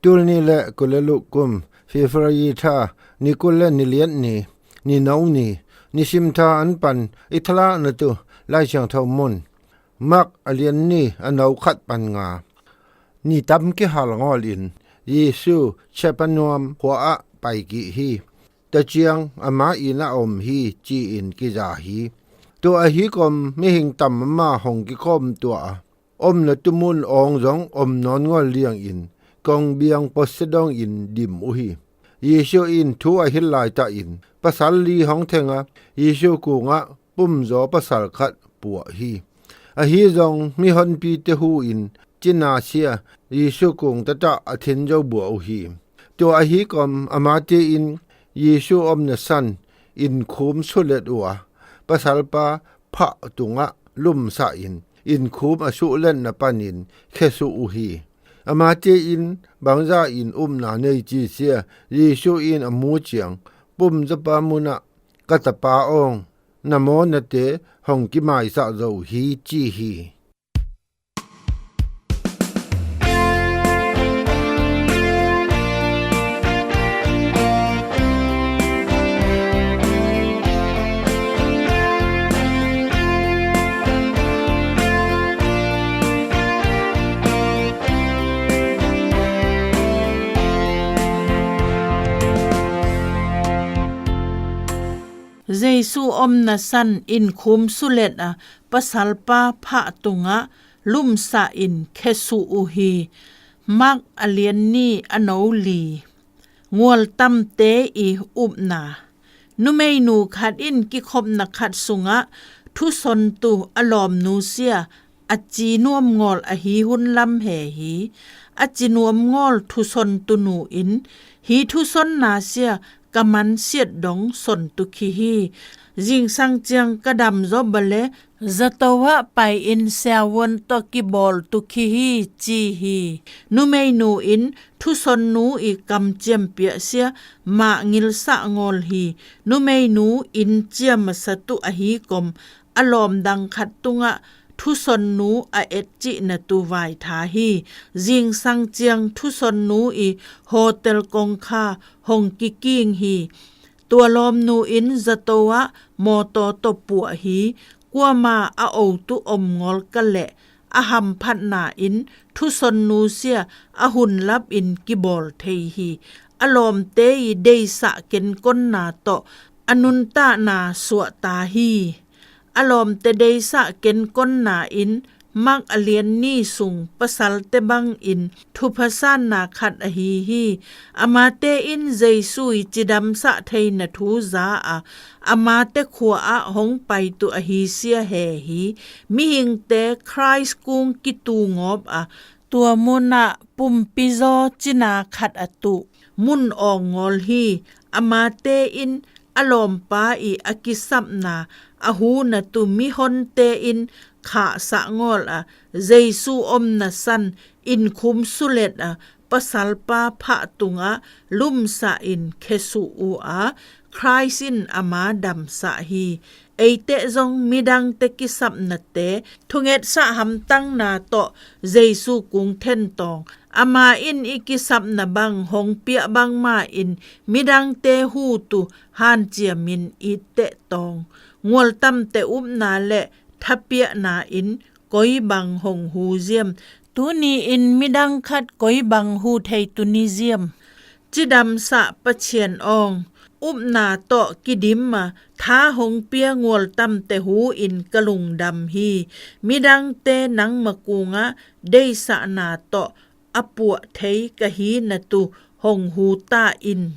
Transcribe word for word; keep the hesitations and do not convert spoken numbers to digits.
Tul nih le kul le luk kum, February tha, ni kul le ni liat ni, ni no ni, ni sim tha an pan i thalakna tu Lai Siangtho mun. Mark a lian ni a no khat pan nga. Ni tam kihal ngawlin Jesu Capernaum khua ah pai kik hi. Taciang ama inn a om hi ci-in kiza hi. Tua ahi kom mihing tam ama hong kikhawm tua a, omna tumun awng zong om nawn ngawl liangin kongbiang pawsia dongin dim uh hi. Jesu in thu a hilh laitahin pasal li hong theng a, Jesu kungah pumzaw pasal khat puah hi. Ahi zong mihonpite hu in cina sia Jesu kung tatah a thin zo bua uh hi. Tua ahi kom amate in Jesu omna san inkhum sulet uh a, pasalpa phah tungah lumsah in inkhum a suhletna panin khesuh uh hi. Amate in bangza in upna nei ci sia Jesu in a mu ciang pumzapa munah, "Ka tapa awng, na maw na te hong kimaisah zo hi," ci hi. Jesu omna san inkhum sulet a, pasalpa phah tungah lumsah in khesuh uh hi. Mark a lian ni a no li. Ngualtamte i upna. Numeinu khat in kikhopna khat sungah thusontu a lawmnu sia a ci nuam ngawl ahi hun lam he hi. A ci nuam ngawl thusontu nu in, "Hi thusonna sia ka man siat dong sontu khi hi. Zingsang ciang ka damzaw bale zato ah pai-in siavuan tawh kibawltu khi hi," ci hi. Numeinu in thusonnu i kamciam piahsia mah ngilsah ngawl hi. Numeinu in cia masatu ahi kom a lawm dang khat tungah thusonnu a etcihna tu vaitha hi. Zingsang ciang thusonnu i hotel kongkha hong kiking hi. Tua lawmnu in zato ah mawtaw tawh puah hi. Kuama a otu om ngawl ka leh a hamphatna in thusonnu sia a hunlap in kibawl thei hi. A lawmte i deisah kenkonna tawh a nuntakna suahta hi. A lawmte deisah kenkonna in Mark a lian ni sung pasalte bangin thupha sanna khat ahi hi. Amate in Jesu i cidamsah theina thu za a, amate khua ah hong paitu ahi sia he hi. Mihingte Khrist kung kitu ngawp a, tua munah pumpizaw cina khat a tuh. Mun awng ngawl hi. Amate in a lawmpa i a kisapna a huna tu mihonte in khahsah ngawl a, Jesu omna san inkhum sulet a, pasalpa phah tungah lumsah in khesuh uh a, Khrist in ama damsah hi. Eite zong midangte kisapnate thungetsah hamtangna tawh Jesu kung thentawng. Ama in i kisapna bang hong piah bangma in midangte hu tu hanciamin itteh tawng. Ngualtamte upna le thapiahna in koi bang hong hu ziam? Tuni in midang khat koi bang hu thei tu ni ziam? Cidamsah Pathian awng, upna tawh kidim a tha hong pia ngualtamte hu in ka lungdam hi. Midangte nangma kungah deisahna tawh a puah thei ka hina tu hong hu ta in.